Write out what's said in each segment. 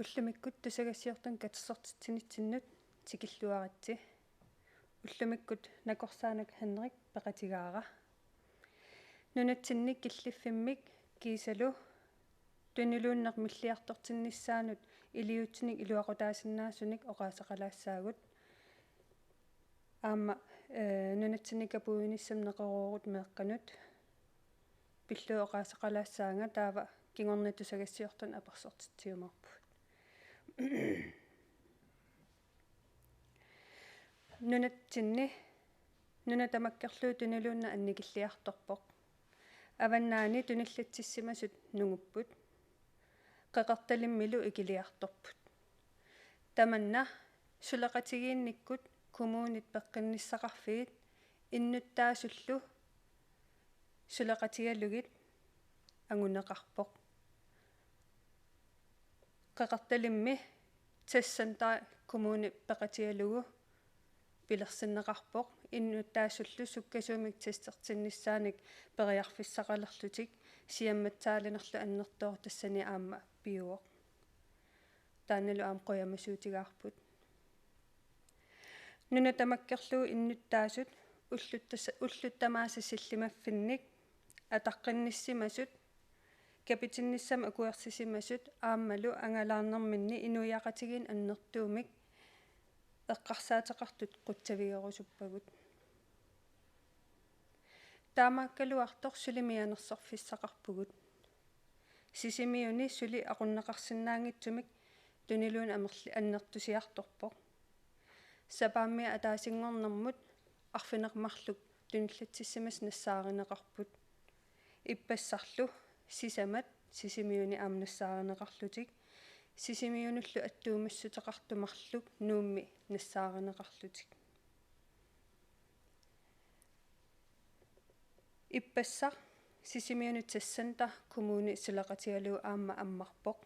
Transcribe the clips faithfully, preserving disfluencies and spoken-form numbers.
Ullumikkut tusagassiortunut katersortitsinissatsinnut tikilluaritsi. Ullumikkut nakorsaanik Henrik peqatigaara. Nunatsinni killiffimmik kiisalu tuniluunneq milliartortinnissaanut iliuutsinik iluaqutaasinnaasunik oqaaseqalaassaagut. Aamma, eh, nunatsinni kapuinissam neqeroorugut meeqqanut pillugit oqaaseqalaassaanga, taava kingorna tusagassiortunut apersortitsiumaarpugut. Nunatsinni nuna tamakkerlugu tuniluunneq annikilliartorpoq. Avannaani tunillatsissimasut nungupput. Qeqertalimmilu ikiliartorput. Tamanna suleqatigiinnikkut kommunit peqqinnissaqarfiit innuttaasullu suleqatigalugit anguneqarpoq. Qeqertalimmi testcenter kommuni peqatigalugu pilersinneqarpoq, innuttaasullu sukkasuumik testertinnissaanik periarfissaqalerlutik, siammatsaalinerlu annertooq tassani aamma piuvoq. Taannalu aamma qujamasuutigaarput. Nuna tamakkerlugu innuttaasut ullut tas-, ullut tamaasa sillimaffinnik ataqqinnissimasut, kapitinnissamik akuersisimasut aammalu angalaarnerminni inuiaqatigiinni annertuumik eqqarsaateqartut qutsavigerusuppagut. Taamaakkaluartoq suli mianersorfissaqarpugut. Sisimiuni suli aqunneqarsinnaanngitsumik tuniluunneq amerli-, annertusiartorpoq. Sapaammi ataasinngornermut arfineq-marluk tunillatsissimasut nassaarineqarput. Ippassarlu sisamat Sisimiuni aamma nassaarineqarlutik, Sisimiunullu attuumassuteqartut marluk Nuummi nassaarineqarlutik. Ippassaq Sisimiuni testcenter kommuni suleqatigalugu aamma ammarpoq.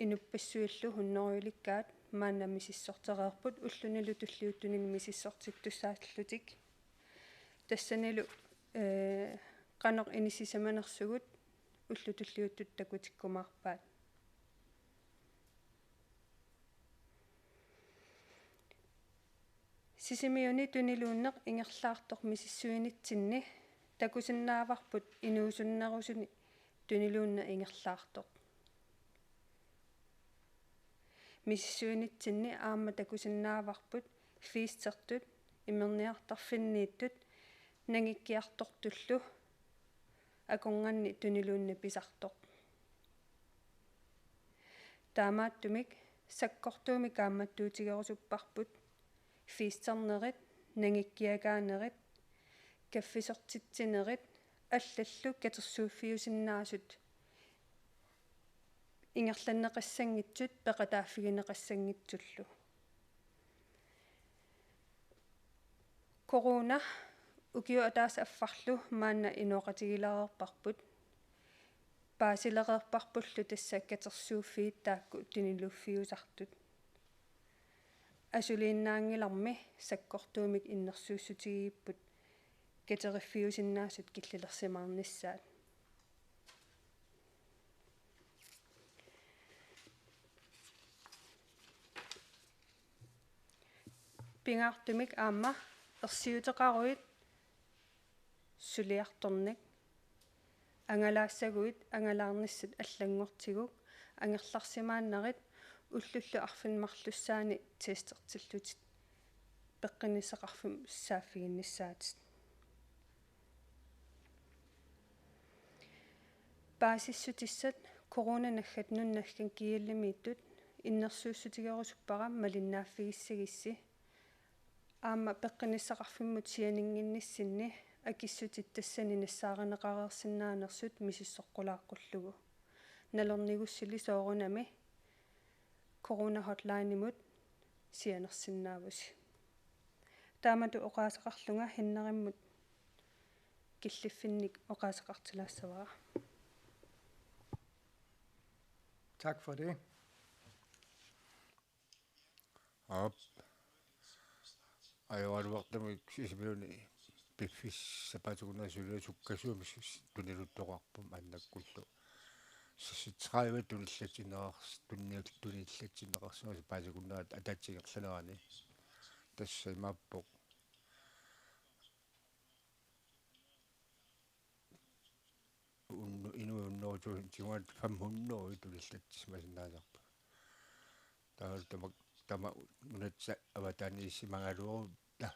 Inuppassuillu hunnorujulikkaat maanna misissortereerput, ullunilu tulliuttunini misissortittussaallutik. Tassanilu, eh, qanoq inissisimanersugut ullut tulliuttut takutikkumaarpaat. Sisimiuni tuniluunneq ingerlaartoq misissuinitsinni takusinnaavarput inuusunnerusuni tuniluunneq ingerlaartoq. Misissuinitsinni aamma takusinnaavarput fiistertut, imerniartarfinniittut, nangikkiartortullu akornanni tuniluunneq pisartoq. Taamaattumik sakkortuumik kaammattuutigerusupparput, fiisternerit, nangikkiagaanerit, kaffisortitsinerit, allallu katersuuffiusinnaasut ingerlanneqassanngitsut peqataaffigineqassanngitsullu. Corona ukiup ataaseq affarlu maanna inooqatigilereerparput. Paasilereerparpullu tassa katersuuffiit taakku tuniluuffiusartut. Asuliinnaanngilarmi sakkortuumik innersuussutigigipput kateriffiusinnaasut killilersimaarnissaat. Pingaartumik aamma ersiuteqaruit suliartornik, angalaassaguit angalaarnissat allanngortiguk, angerlarsimaannarit ullullu arfineq-marlussaanni testertillutit peqqinnissaqarfimmut saaffiginnissaatit. Paasissutissat Corona naggat nunat naggat G L-imiittut innersuussutigerusuppara malinnaaffigissagissi. Aamma peqqinnissaqarfimmut sianinnginnissinni akissutit tassani nassaarineqareersinnaanersut misissoqqulaaqqullugu. Nalornigussili soorunami Corona Hotlinemut sianersinnaavusi. Taamatut oqaaseqarlunga Hennerimmut killiffinnik oqaaseqartilaassavara. Tak for det. Op. Ajoraluartumik Sisimiuni piffissaq sapaatip akunneri suliaq sukkasuumik tuniluttoqarpoq maannakkullu. seksogtredive tunillatsinneqars-, tunil-, tunillatsinneqarsimasoq paasikunnerat ataatsip ingerlanerani. Tassa imaappoq unnu-, inuit unnuutuun tiguat femhundrede tunillatsisimasinnaasarput. Taava tamak-, tama nunatsinni avataaniissimagaluarutta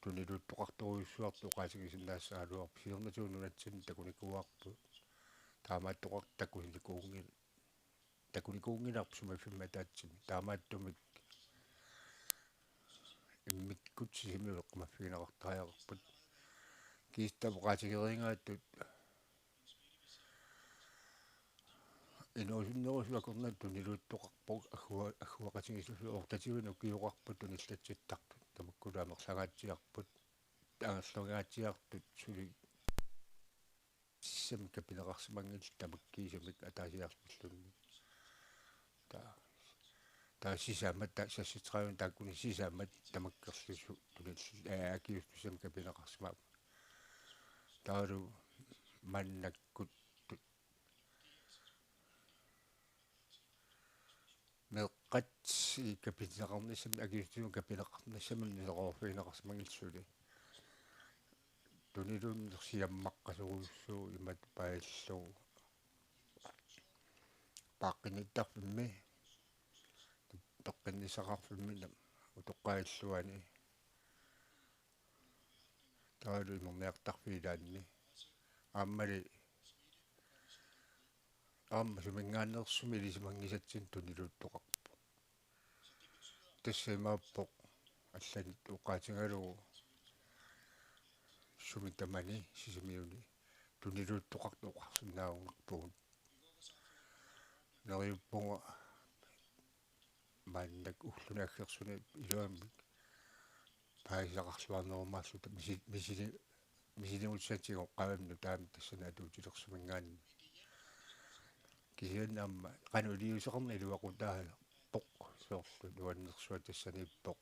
tuniluuttoqartorujussuartut oqaatigisinnaassagaluarput, siornatigut nunatsinni takunikuuarput. Taamaattoqartoq takunikuunngil-, takunikuunngilarput sumiiffimmi ataatsimmi. Taamaattumik immikkut Sisimiut eqqumaffigineqartariaqarput. Kiisalu oqaatigereerigaattut inuusunnerusukkut akornanni tuniluuttoqarpoq aggu-, agguaqatigiissuseq ottogtyve ukioqarput tunillatsittartut. Tamakkulu amerlangaatsiarput, angerlangaatsiartut suli sissamik kapineqarsimanngillat tamakkiisumik ataasiarlutilluunniit. Taava, taava sisamat, taava seksogtredive taakkununnga sisamat tamakkerlutik tunil-, aa, akiuussutissamik kapineqarsimavoq. Taavalu maannakkut meeqqat kapineqarnissamut, akiuussutissamut kapineqarnissamut neqeroorfigineqarsimanngillat suli. Tuniluunneq siammaqqasorujussuuvoq imatut paasillugu. Paaqqinnittarfimmi, peqqinnissaqarfimmi nam-, utoqqaat illuanni. Taavalu imerniartarfiit ilaanni. Aammali, aamma suminngaanneersumik ilisimanngisatsinnut tuniluuttoqarpoq. Tassa imaappoq allanik oqaatigalugu sumi tamani Sisimiuni tuniluuttoqartoq oqarsinnaagunarpugut. Neriuppunga maannakkut ulluni aggersuni iluamik paasisaqarluarnerumaarluta misi-, misili-, misilinngussatsinngikkaluarluni taama tassani atuutilersuminngaanniit. Kisianni aamma qanoq iliuuseqarneq iluaqutaalerpoq, soorlu nuannersuaq tassaniippoq.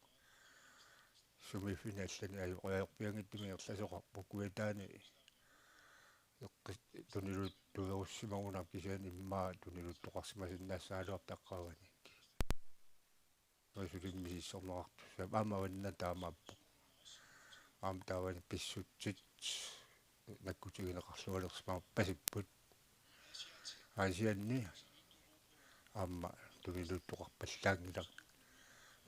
Sumiiffinni allani ajo-, ajorpianngitsumik ingerlasoqarpoq, Kujataani eqqis-, tuniluuttuusimagunarpoq kisianni immaqa tuniluuttoqarsimasinnaassagaluarpoq taqqavani. Suli misissorneqartussaapput, aamma avannaata taamaappoq. Aamma taavani pissutsit nakkutigineqarlualersimappasipput. Aasianni aamma tuniluuttoqarpallaanngilaq.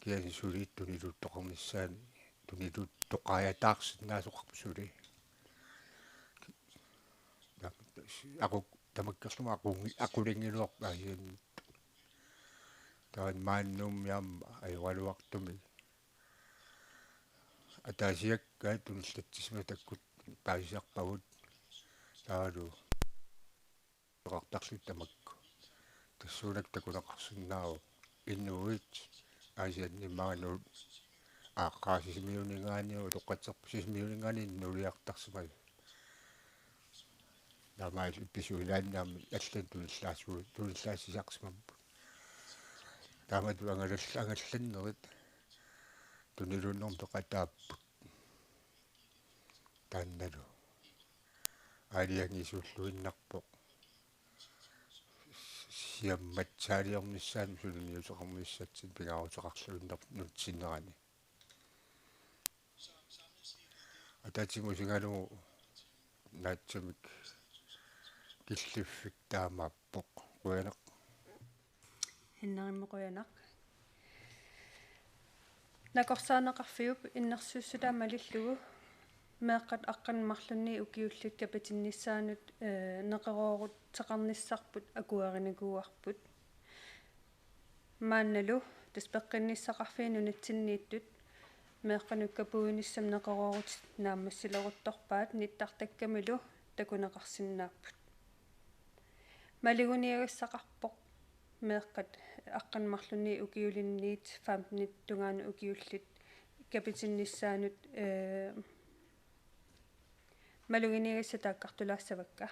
Kisianni suli tuniluuttoqarnissaanut, tuniluuttoqariataarsinnaasoqarpoq suli. Taama, aqu-, tamakkerlugu aqungi-, aqulinngiluarpoq Aasianniittut. Taava maani Nuummi aamma ajoraluartumik ataasiakkaat tunillatsisimasut takkut paasisarpagut. Taavalu peqartarlutik tamakku. Tassuunakkut takuneqarsinnaavoq inuit Aasianni maani aaqqaa Sisimiuninngaanniit, utoqqatserput Sisimiuninngaanniit nuliartarsimasut. Taamaalilluni pisuunaanni aamma allanik tunillaasu-, tunillaassisarsimapput. Taamatut angalall-, angallannerit tuniluunnermut peqataapput. Taannalu aalajangiisuulluinnarpoq siammatsaaliornissaanut suliniuteqarnissatsinnut pingaaruteqarluinnarpoq nunatsinnerani. Ataatsimoorsingalugu naatsamik killiffik taamaappoq. Qujanaq. Hinnarimmi qujanaq. Nakorsaaneqarfiup innersuussutaa malillugu meeqqat aqqaneq-marlunnik ukiullit kapitinnissaannut, ee, neqerooruteqarnissarput akuerinikuuarput. Maannalu tassa peqqinnissaqarfiit nunatsinniittut meeqqanut kapuinissaq neqeroorutit naammassileruttorpaat, nittartakkamilu takuneqarsinnaapput. Maluginiagassaqarpoq meeqqat aqqaneq-marlunnik ukiulinniit femtenit tungaanut ukiullit kapitinnissaannut, ee, maluginiagassat taakkartulaassavakka.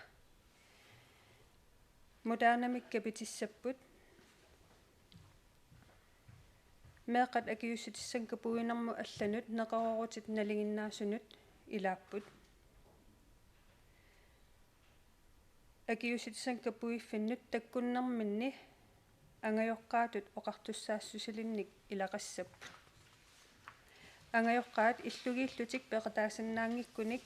Modernamik kapitissapput. Meeqqat akiuussutissanut kapuinermut allanut neqeroorutit nalinginnaasunut ilaapput. Akiuussutissanik kapuiffinnut takkunnerminni angajoqqaatut oqartussaassusilinnik ilaqassapput. Angajoqqaat illugiillutik peqataasinnaanngikkunik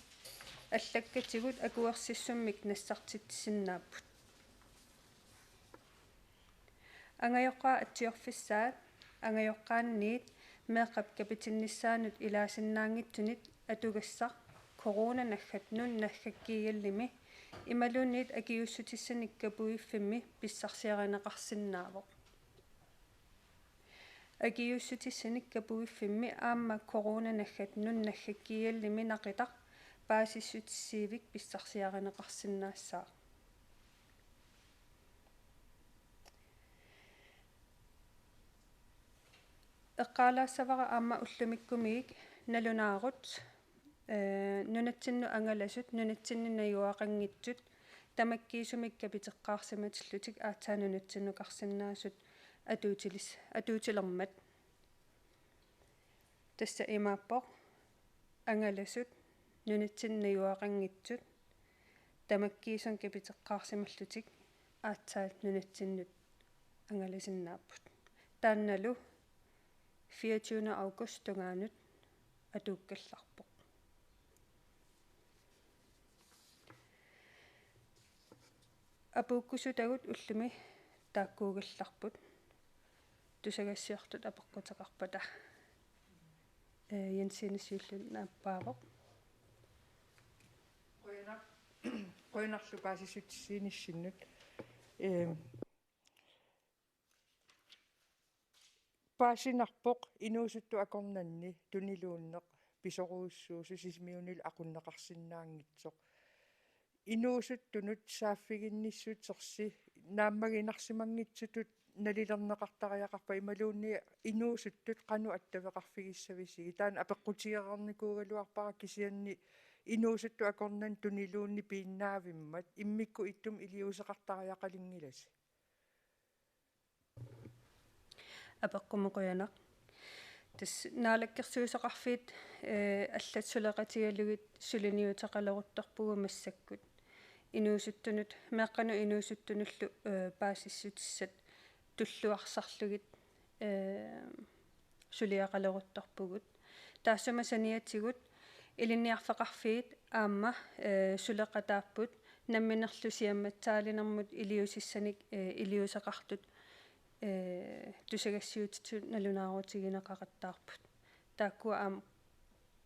allakkatigut akuersissummik nassartitsisinnaapput. Angajoqqaat atsiorfissaat angajoqqaanniit meeqqap kapitinnissaanut ilaasinnaanngitsunit atugassaq Corona naggat nul naggat G L-imi imaluunniit akiuussutissanik kapuiffimmi pissarsiarineqarsinnaavoq. Akiuussutissanik kapuiffimmi aamma Corona naggat nul naggat G L-imi naqitaq paasissutissiivik pissarsiarineqarsinnaassaaq. Eqqaalaassavara aamma ullumikkumiit nalunaarut, ee, nunatsinnut angalasut, nunatsinni najugaqanngitsut, tamakkiisumik kapiteqqaarsimatillutik aatsaat nunatsinnukarsinnaasut atuutilis-, atuutilermat. Tassa imaappoq: angalasut, nunatsinni najugaqanngitsut, tamakkiisumik kapiteqqaarsimallutik aatsaat nunatsinnut angalasinnaapput. Taannalu fireogtyvende august tungaanut atuukkallarpoq. Apuukkusutagut ullumi taakkuugallarput, tusagassiortut apeqquteqarpata. Ee, Jensine siulleq naappaavoq. Qujanaq-, qujanarlu paasissutissiinissinnut. Ee, paasinarpoq inuusuttut akornanni tuniluunneq pisorujussuusoq Sisimiunilu aqunneqarsinnaanngitsoq. Inuusuttunut saaffiginnissutersi naammaginarsimanngitsutut nalilerneqartariaqarpa imaluunniit inuusuttut qanoq attaveqarfigissavisigit? Taanna apeqqutigereernikuugaluarpara, kisianni inuusuttut akornanni tuniluunniit piinnaavimmat immikkut ittumik iliuuseqartariaqalinngilasi. Apeqqummut qujanaq. Tassa Naalakkersuisoqarfiit, ee, allat suleqatigalugit suliniuteqaleruttorpugut massakkut. Inuusuttunut, meeqqanut inuusuttunullu, ee, paasissutissat tulluarsarlugit, ee, suliaqaleruttorpugut. Taassuma saniatigut ilinniarfeqarfiit aamma, ee, suleqataapput, namminerlu siammatsaaliinermut iliuusissanik, ee, iliuuseqartut, ee, tusagassiuutitut nalunaarutigineqaqattaarput. Taakkua aamma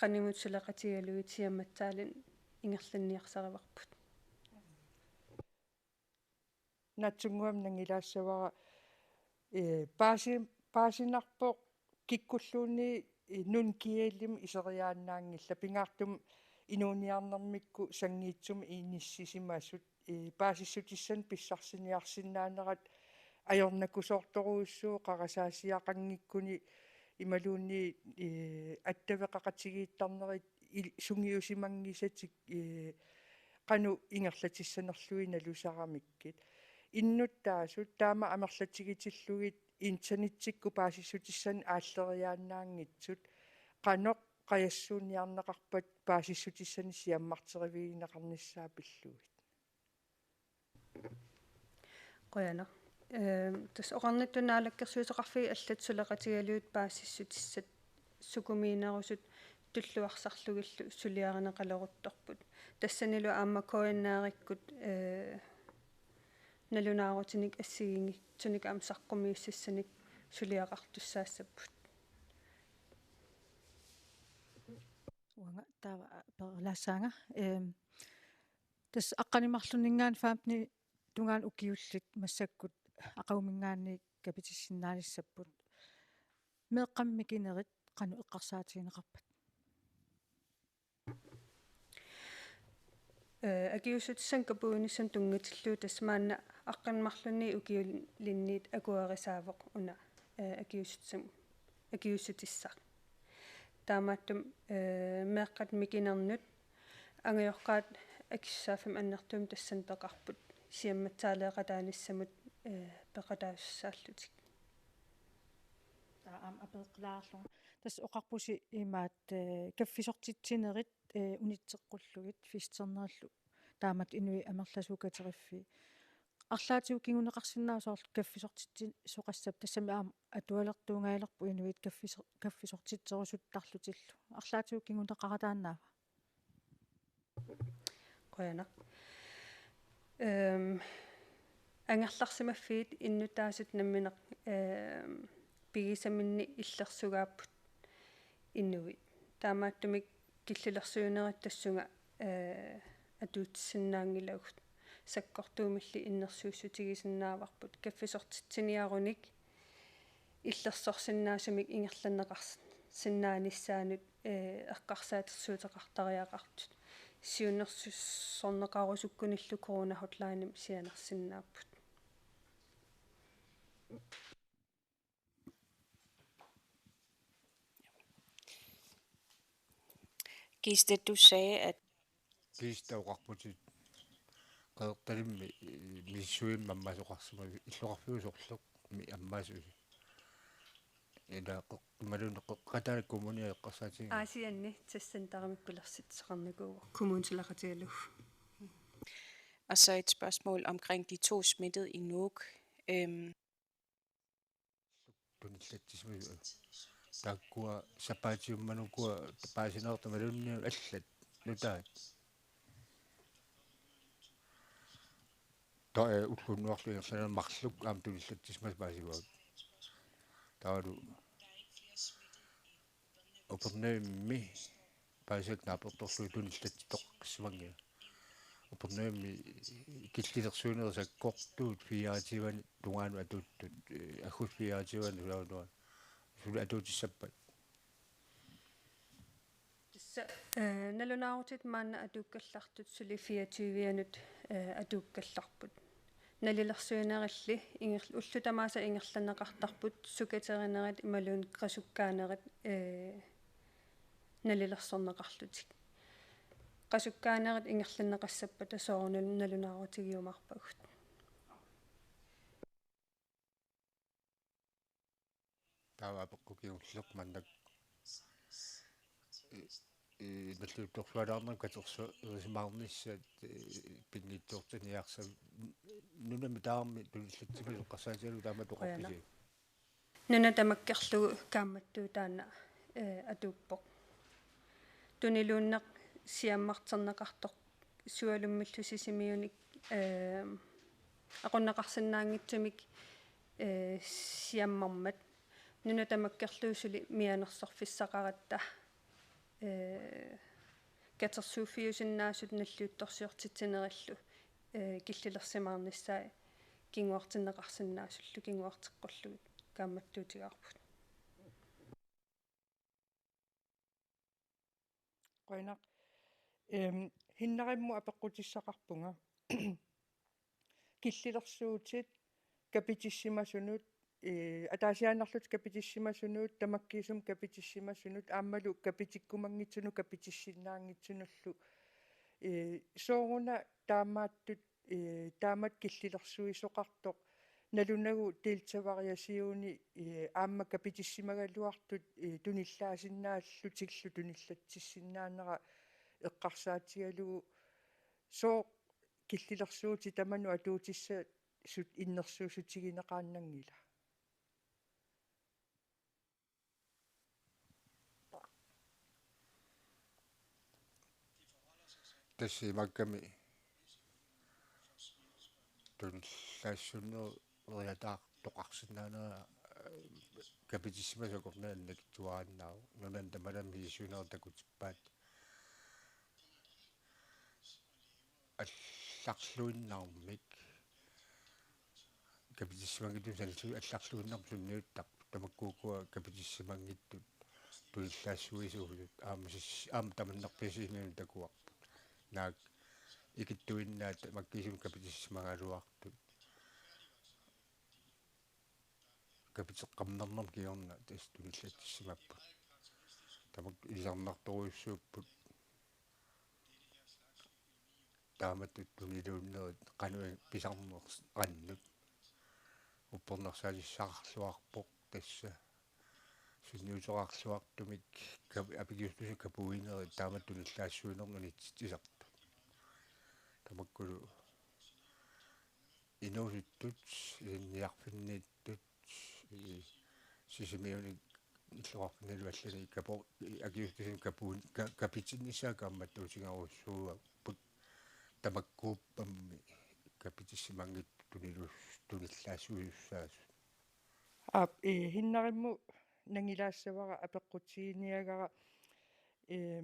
qanimut suleqatigalugit siammatsaaliineq ingerlanniarsarivarput. Naatsunnguamik nangilaassavara, ee, paasi-, paasinarpoq kikkulluunniit, ee, nunat G L-imi iseriaannaanngillat, pingaartumik inuuniarnermikkut sanngiitsumik inissisimasut, ee, paasissutissanik pissarsiniarsinnaanerat ajornakusoortorujussuuvoq qarasaasiaqanngikkuni imaluunniit, ee, attaveqaqatigiittarnerit il-, sungiusimanngisatik, ee, qanoq ingerlatissanerlugit nalusaramikkit. Innuttaasut taama amerlatigitillugit internettikkut paasissutissanik aalleriaannaanngitsut qanoq qajassuunniarneqarpat paasissutissanik siammarterivigineqarnissaa pillugit? Qujanaq. Ehm, tassa oqarnittut naalakkersuisoqarfiit allat suleqatigalugit paasissutissat sukumiinerusut tulluarsarlugillu suliarineqaleruttorput. Tassanilu aamma K N R-ikkut, eh, nalunaarutinik assigiinngitsunik aamma saqqummiussissanik suliaqartussaassapput. Uanga taava, a, perlaassaanga. Ehm, tassa aqqaneq-marlunninngaanniit femten tungaanut ukiullit massakkut aqaguminngaanniit kapititsisinnaanissapput. Meeqqamik mikinerit qanoq eqqarsaatigineqarpat? Eh, akiuussutissanik kapuinissannut tunngatillugu tassa maanna aqqaneq-marlunniit ukiulinniit akuerisaavoq una, eh, akiuussutissan-, akiuussutissaq. Taamaattumik, eh, meeqqat mikinernut angajoqqaat akisussaaffimmut annertuumik tassani peqarput siammatsaaleeqataanissamut, eh, peqataasussaallutik. Taava aamma apeqqulaarlunga. Tassa oqarpusi imaattoq, eh, kaffisortitsinerit, eh, unitseqqullugit, festernerillu taamatut inuit amerlasuut kateriffii. Arlaatigut kinguneqarsinnaavoq soorlu kaffisortitsisoqassappat, tassami aamma atualertuugajalerpoq inuit kaffisor-, kaffisortitserusuttarlutillu. Arlaatigut kinguneqarataannaava? Qujanaq. Ehm, angerlarsimaffiit innuttaasut nammineq, ehm, pigisaminni illersugaapput inuit. Taamaattumik killilersuinerit tassunga, eh, atuutsinnaanngilagut. Sakkortuumilli innersuussutigisinnaavarput. Kaffisortitsiniarunik illersorsinnaasumik ingerlanneqarsinnaanissaanut, eh, eqqarsaatersuuteqartariaqartut. Siunnersorneqarusukkunillu Corona Hotlinemik sianersinnaapput. Kiste, du sagde, at Kista oqarputit Qeqertalimmi, eh, misissuimmi ammaasoqarsimavit, illoqarfiusorleq mi ammaasusi. Ila qeq-, imaluunniit Qeqqata Kommunia eqqarsaatigiga. Aasianni testcenterimik pilersitsisoqarnikuuvoq Kommune Taleqatigiillu. Og så et spørgsmål omkring de to smittede i Nuuk. Øhm, Tunillatsissimasut. Taakkua sapaatiummat ukua paasinerit imaluunniit allat nutaat. Taava, eh, ulloq unnuarlu ingerlanerani marluk aamma tunillatsissimasut paasivagut. Taavalu Upernavimmi paasivat naapertorlugit tunillatsittoqaqqissimanngilaat. Upernavimmi killilersuinerit sakkortuut fireogtyvenik tungaanut atuuttut, eh, aggustip fireogtyveani sulaarnua. Suli atuutissappat? Tassa, eh, nalunaarutit maanna atuukkallartut suli fireogtyveanut, eh, atuukkallarput. Nalilersuinerilli inger-, ullut tamaasa ingerlanneqartarput sukaterinerit imaluunniit qasukkaanerit, eh, nalilersorneqarlutik. Qasukkaanerit ingerlanneqassappata soorunami nalunaarutigiumaarpagut. Taava apeqqut kingulleq maanna, i-, i-, nalliuttorsualaarneq katersorisimaarnissat, eh, pinngitsoortiniarsarit nunami tamarmi tunillatsissimasut eqqarsaatigalugu taamatut oqarpisi? Nuna tamakkerlugu Kaammattuut taanna, eh, atuuppoq. Tuniluunneq siammarterneqartoq sualummillu Sisimiunik, eh, aqunneqarsinnaanngitsumik, eh, siammarmat. Nuna tamakkerlugu suli mianersorfissaqaratta, eh, katersuuffiusinnaasut nalliuttorsiortitsinerillu, eh, killilersimaarnissaat kinguartinneqarsinnaasullu kinguarteqqullugit kaammattuutigaarput. Qujanaq. Ehm, Hinnarimmut apeqqutissaqarpunga. Killilersuutit kapitissimasunut, eh, ataasiaannarlutik kapitissimasunut, tamakkiisumik kapitissimasunut, aammalu kapitikkumanngitsunut, kapitissinnaanngitsunullu. Eh, sooruna taamaattut, eh, taamatut killilersuisoqartoq, nalunagu Delta variationi, eh, aamma kapitissimagaluartut, eh, tunillaasinnaallutillu tunillatsissinnaanera eqqarsaatigalugu, sooq killilersuutit tamanut atuutissasut innersuussutigineqaannanngila? Tassa imaakkami tunillaassuunneq iliataartoqarsinnaanera, eh, kapitissimasut akornanni annikitsuarinnaavoq. Nunani tamanami misissuinerit takutippaat. Allarluinnarmik kapitissimanngitsut, saniatigut allarluinnarmik sunniuttarput. Tamakkuukkua kapitissimanngitsut tunillaassuisuusut aamma sis-, aamma tamanna P C-miunut takuarput. Naak ikittuinnaat tamakkiisumik kapitissimagaluartut. Kapiteqqammernermut kingorna tassa tunillatsissimapput. Tamakku ilisarnartorujussuupput. Taamatut tuniluunnerit qanoq pisarnersut qanoq. Uppernarsaalissaqarluarpoq tassa. Sunniuteqarluartumik kap-, apikiustusu kapuinerit taamatut tunillaassuinermut unitsitsisartut. Tamakkulu inuusuttut, ilinniarfinniittut, i-, Sisimiuni illoqarfinnilu allani kapo-, i-, akiuussutissamik kapuun-, ka-, kapitinnissaat kaammattuutigerujussuupput, tamakkuuppammi kapitissimanngitsut tunilus-, tunillaassuisussaasut. Aap, ee, Hinnarimmut nangilaassavara apeqqutiginiagara, ee,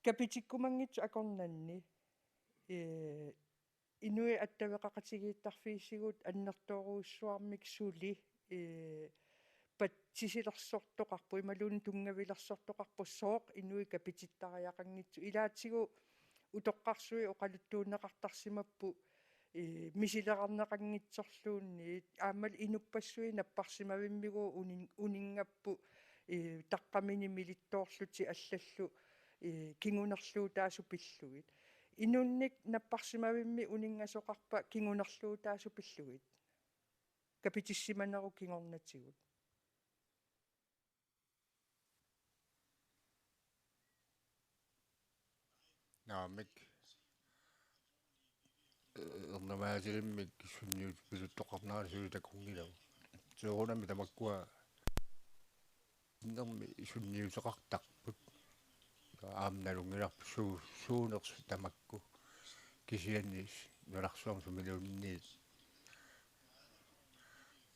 kapitikkumanngitsut akornanni, ee, inuit attaveqaqatigiittarfiisigut annertoorujussuarmik suli, ee, patsisilersortoqarpoq, imaluunniit tunngavilersortoqarpoq sooq inuit kapitittariaqanngitsut. Ilaatigut utoqqarsuit oqaluttuunneqartarsimapput, ee, misileqarneqanngitsorluunniit, aammalu inuppassuit napparsimavimmigut unin-, uninngapput, ee, taqqamini milittoorlutik allallu, ee, kingunerluutaasut pillugit. Inunnik napparsimavimmi uninngasoqarpa kingunerluutaasut pillugit? Kapitissimanerup kingornatigut. Naamik. Ernumaatilimmik sunniuteqarnerani suli takunngilagut. Soorunami tamakkua innermi sunniuteqartarput. Aamma nalunngilarput suu-, suunersut tamakku. Kisianni nunarsuarmi sumiluunniit,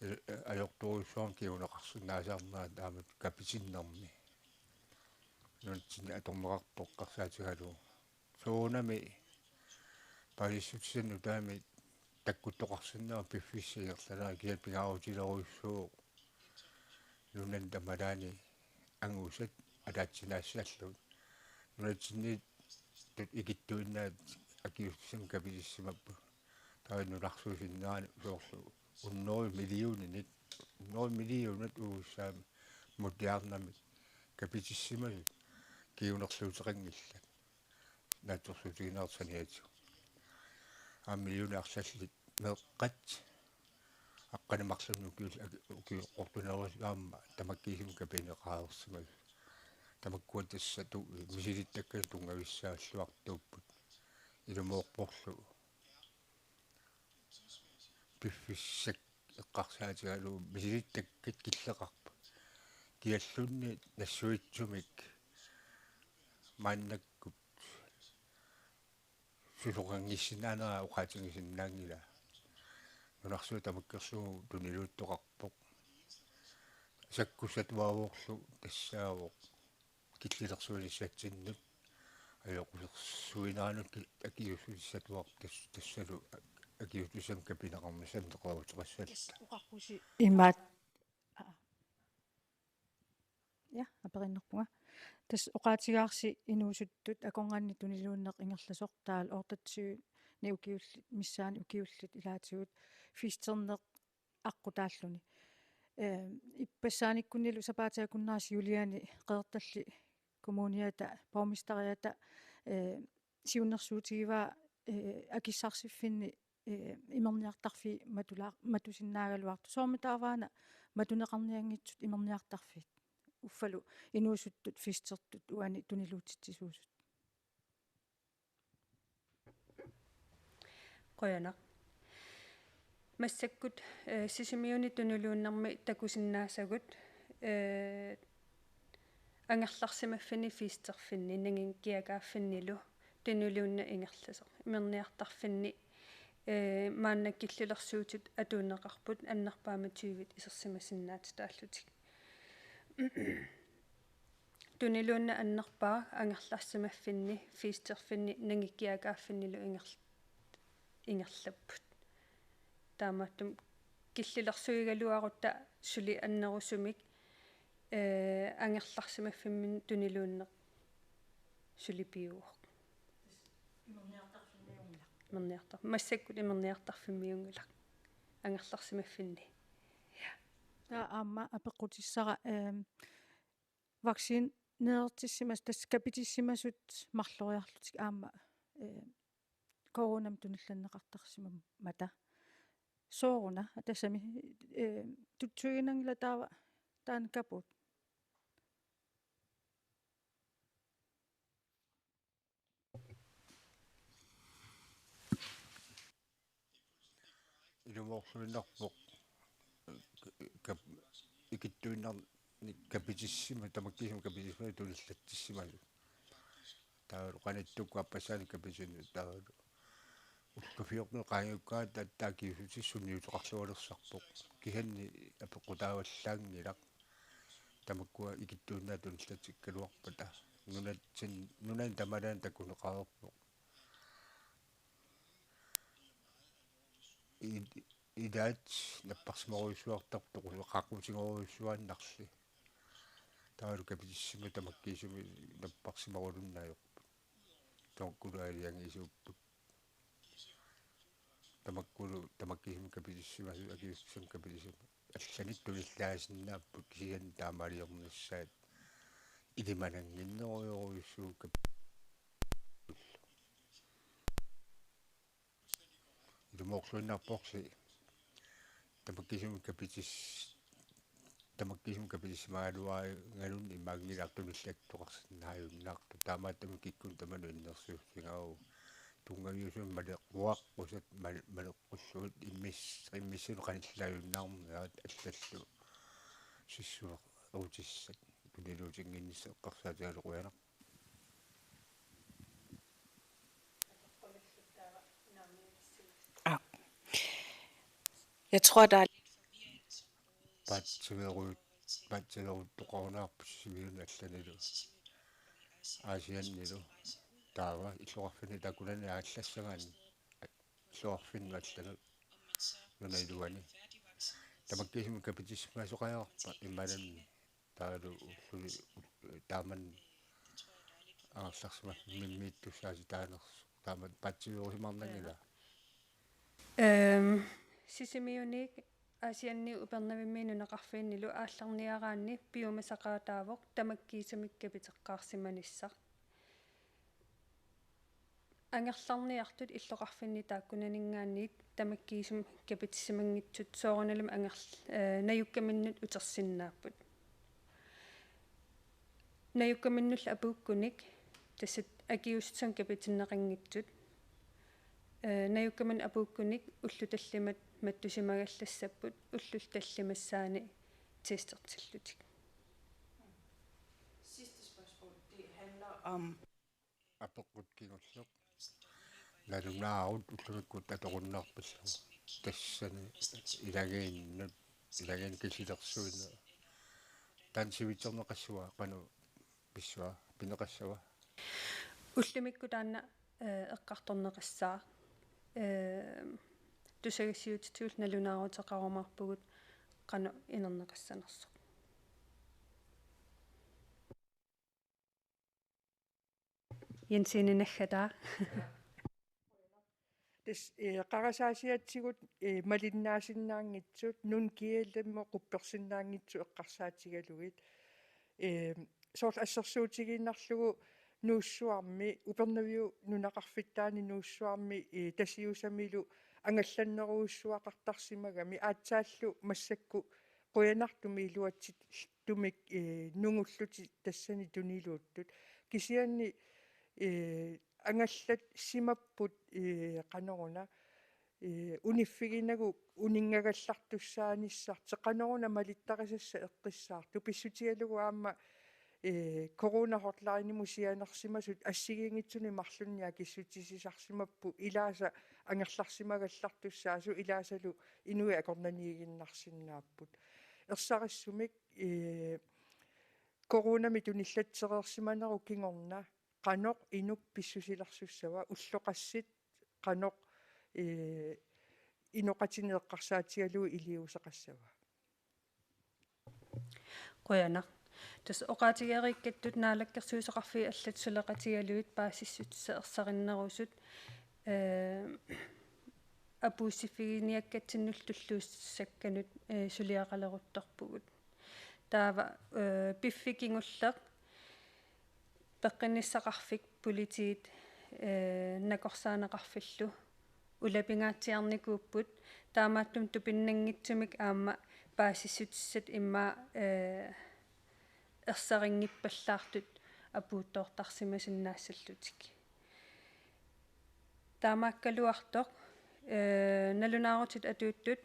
ee, ajortorujussuarmik kinguneqarsinnaasarnerat aamma kapitinnermi. Nunatsinni atorneqartoq eqqarsaatigalugu. Soorunami paasissutissat nutaamik takkuttoqarsinnaavoq piffissap ingerlanerani, kisianni pingaarutilerujussuuvoq nunani tamalaani angusat ataatsinaassallugu. Nunatsinniittut ikittuinnaat akiuussutissamik kapitissimapput. Taava nunarsuup sinnerani soorlu hundrede millioninik, hundrede millionit uussaamik modernamik kapitissimasut kingunerluuteqanngillat. Naatsorsuutigineqartut saniatigut. Aamma millionit arlallit meeqqat aqqaneq-marlunnik ukiul-, aki-, ukiut qulakkeernerusoq aamma tamakkiisumik kapineqareersimasut. Tamakkua tassa tu-, misilittakkanik tunngavissaalluartuupput. Ilumoorporlu piffissaq eqqarsaatigalugu misilittakkat killeqarput. Kialluunniit nassuitsumik maannakkut susoqanngissinnaanerat oqaatigisinnaanngilaq. Nunarsuaq tamakkerlugu tuniluuttoqarpoq. Sakkussatuaavorlu tassaavoq killilersuinissatsinnut ajoqusersuineranik ki-, akiuussutissatuarpoq tas-, tassalu akiuussutissamik kapineqarnissamut neqeroorteqassalluta. Tassa oqarpusi imaat. Aa. Ja, aperinnarpunga. Tassa oqaatigaarsi inuusuttut akornanni tuniluunneq ingerlasoq taavalu otteogtyvenik ukiullit missaanni ukiullit ilaatigut festerneq aqqutaalluni. Ee, ippassaanikkunilu sapaatip akunnerata juullimi Qeqertalli Kommuniata, borgmesteriata, ee, siunnersuutigivaa, ee, akissarsiffinni, ee, imerniartarfiit matulaa-, matusinnaagaluartut. Soormitaava una matuneqarnianngitsut imerniartarfiit? Uffalu inuusuttut festertut uani tuniluutitsisuusut. Qujanaq. Massakkut, eh, Sisimiuni tuniluunnermi takusinnaasagut, eh, angerlarsimaffinni festerfinni, nangikiagaaffinnilu tuniluunneq ingerlasoq. Imerniartarfinni, eh, maanna killilersuutitut atuunneqarput annerpaamik tyvit isersimasinnaatitaallutik. Tuniluunneq annerpaaq angerlarsimaffinni, festerfinni, nangikiagaaffinnilu inger-, ingerlapput. Taamaattumik killilersuigaluarutta suli annerusumik, ee, angerlarsimaffimminni tuniluunneq suli piuvoq. Imerniartarfimmiunngilaq. Imerniartar-, massakkut imerniartarfimmiunngilaq. Angerlarsimaffinni. Taava aamma apeqqutissara, ehm, vaccineertissimasut, tassa kapitissimasut marloriarlutik aamma, eh, coronamik tunillanneqartarsimammata. Sooruna, tassami, eh, tutsuiginanngilaq taava taanna kapuut. Ilumoorluinnarpoq kap-, ikittuinnarnik kapitissima, tamakkiisumik kapitissima tunillatsissimasut. Taava qanittukkut appassaanik kapitsinut taava ulluffiormi qaangiukkaat attaakkiusutissunniuteqarlualersarpoq. Kisianni apeqqutaavallaanngilaq. Tamakkua ikittuinnaat tunillatsikkaluarpata. Nunatsin-, nunani tamalaani takuneqareerpoq. I-, ilaat napparsimagorujussuartarpoq, toqu-, qaqutigoorujussuaannarli. Taavalu kapitissima tamakkiisumik napparsimagullunnaajorput. Tamakkulu aalajangiisuupput. Tamakkulu tamakkiisumik kapitissimasut akiuussutissamik kapitissama allanik tunillaasinnaapput kisianni taamaaliornissaat ilimanannginnerujorujussuuvoq kap-, ilumoorluinnarporsi tamakkiisumik kapitis-, tamakkiisumik kapitissimagaluaruit imaanngilaq tunillattoqarsinnaajunnaartut, taamaattumik kikkunnut tamanut innersuussagavut. Tunngaviusumik maleqquaqqusat, male-, maleqqullugit immis-, immissinut qanillaajunnaarnerat allallu sissuerutissat tuniluutinnginnissaq eqqarsaatigalugu qujanaq. Ah. Jeg tror, der er Paatsiveeru-, paatsiveeruttoqarunaarpoq Sisimiuni allanilu Aasiannilu. Taava illoqarfinni takunani aallassagaanni illoqarfinnut allanut nunap iluani. Tamakkiisumik kapitissimasoqajaarpa imaluunniit taavalu ulluli, taamani angerlarsimaffimmiittussaatitaanersoq. Taama paatsiveerusimaarnanngilaa. Ehm, Sisimiuniit Aasianniit Upernavimmiit nunaqarfiinnilu aallarniaraanni piumasaqaataavoq tamakkiisumik kapiteqqaarsimanissaq. Angerlarniartut illoqarfinni taakkunaninngaanniit tamakkiisumik kapitissimanngitsut soorunalimi angerl-, eh, najukkaminnut utersinnaapput. Najukkaminnullu apuukkunik, tassa akiuussutissamik kapitinneqanngitsut, eh, najukkaminnut apuukkunik ullut tallimat mattusimagallassavaat, ullut tallimassaanni testertillutik. Sidste spørgsmål, det handler om Apeqqut kingulleq. Nalunaarut ullumikkut atorunnaarpallugu. Tassani ilagiinnut, ilagiinnut kisilersuineq. Taanna sivitsorneqassava, qanoq pissava, pineqassava? Ullumikkut taanna, eh, eqqartorneqassaaq. Eh, tusagassiuutitigut nalunaaruteqarumaarpugut qanoq inerneqassanersoq. Jensiini naggataa. Tassa, eh, qarasaasiatigut, eh, malinnaasinnaanngitsut, NunnGL-imut quppersinnaanngitsut eqqarsaatigalugit. Eh, soorlu assersuutigiinnarlugu Nuussuarmi, Upernaviup nunaqarfittaani Nuussuarmi, eh, Tasiusamilu angallannerujussuaqartarsimagami, aatsaallu massakkut qujanartumik iluatsittumik, eh, nungullutik tassani tuniluuttut. Kisianni, eh, angallassimapput, eh, qanoruna, eh, uniffiginagu uninngagallartussaanissartik, qanoruna malittarisassat eqqissaartoq, pissutigalugu aamma, eh, Corona Hotlinemut sianersimasut assigiinngitsunik marlunnik akissutisisarsimapput, ilaasa angerlarsimagallartussaasut, ilaasalu inuit akornanniiginnarsinnaapput. Ersarissumik, eh, coronamik tunillatsereersimanerup kingorna qanoq inuk pissusilersussava, ulloqassit qanoq, eh, inoqatinik eqqarsaatigalugu iliuuseqassava? Qujanaq. Tassa oqaatigereerikkattut naalakkersuisoqarfiit allat suleqatigalugit paasissutissat ersarinnerusut, eh, apuussiffiginiakkatsinnullu tulluussakkanut, eh, suliaqaleruttorpugut. Taava, eh, piffissaq kingulleq peqqinnissaqarfik politiit, eh, nakorsaaneqarfillu ulapingaatsiarnikuupput, taamaattumik tupinnanngitsumik aamma paasissutissat immaqa, eh, ersarinngippallaartut apuuttoortarsimasinnaassallutik. Taamaakkaluartoq, Ee, nalunaarutit atuuttut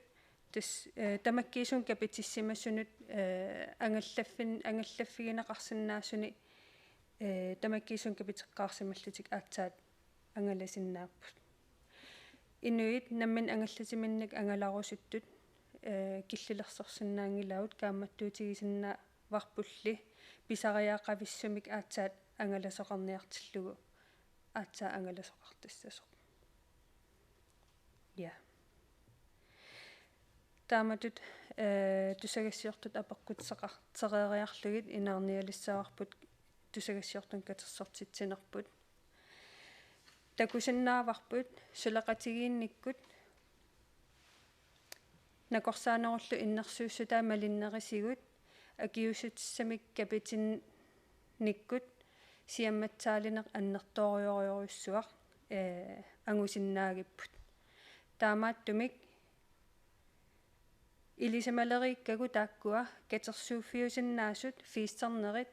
tassa, ee, tamakkiisumik kapitissimasunut, ee, angallaffin-, angallaffigineqarsinnaasuni, ee, tamakkiisumik kapiteqqaarsimallutik aatsaat angalasinnaapput. Inuit namminneq angallatiminnik angalarusuttut, ee, killilersorsinnaanngilagut, kaammattuutigisinnaavarpulli pisariaqavissumik aatsaat angalasoqarniartillugu aatsaat angalasoqartassasoq. Ja. Taamatut, ee, tusagassiortut apeqqutissaqartereeriarlugit inaarnialissavarput tusagassiortunut katersortitsinerput. Takusinnaavarput suleqatigiinnikkut nakorsaanerullu innersuussutai malinnerisigut akiuussutissamik kapitinnikkut siammatsaalineq annertoorujorujussuaq, ee, angusinnaagipput. Taamaattumik ilisimaleriikkagut taakkua katersuuffiusinnaasut, fiisternerit,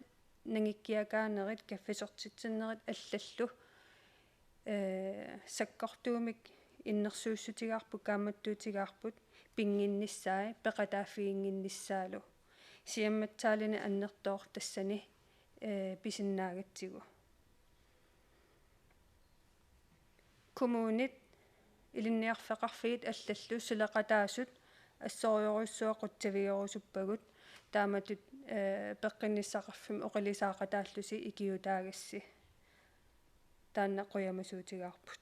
nangikkiakaanerit, kaffisortitsinnerit allallu, ee, sakkortuumik innersuussutigaarput, kaammattuutigaarput, pinnginnissaat, peqataaffiginnginnissaalu. Siammatsaalineq annertoortarluni, ee, pisinnaagatsigu. Kommunit, ilinniarfeqarfiit allallu suleqataasut assorujorujussuaq qutsavigerusuppagut, taamatut, ee, peqqinnissaqarfimmi oqilisaaqataallusi ikiuutaagassi. Taanna qujamasuutigaarput.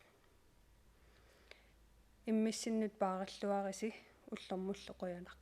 Immissinnut paarilluarisi, ullormullu qujanaq.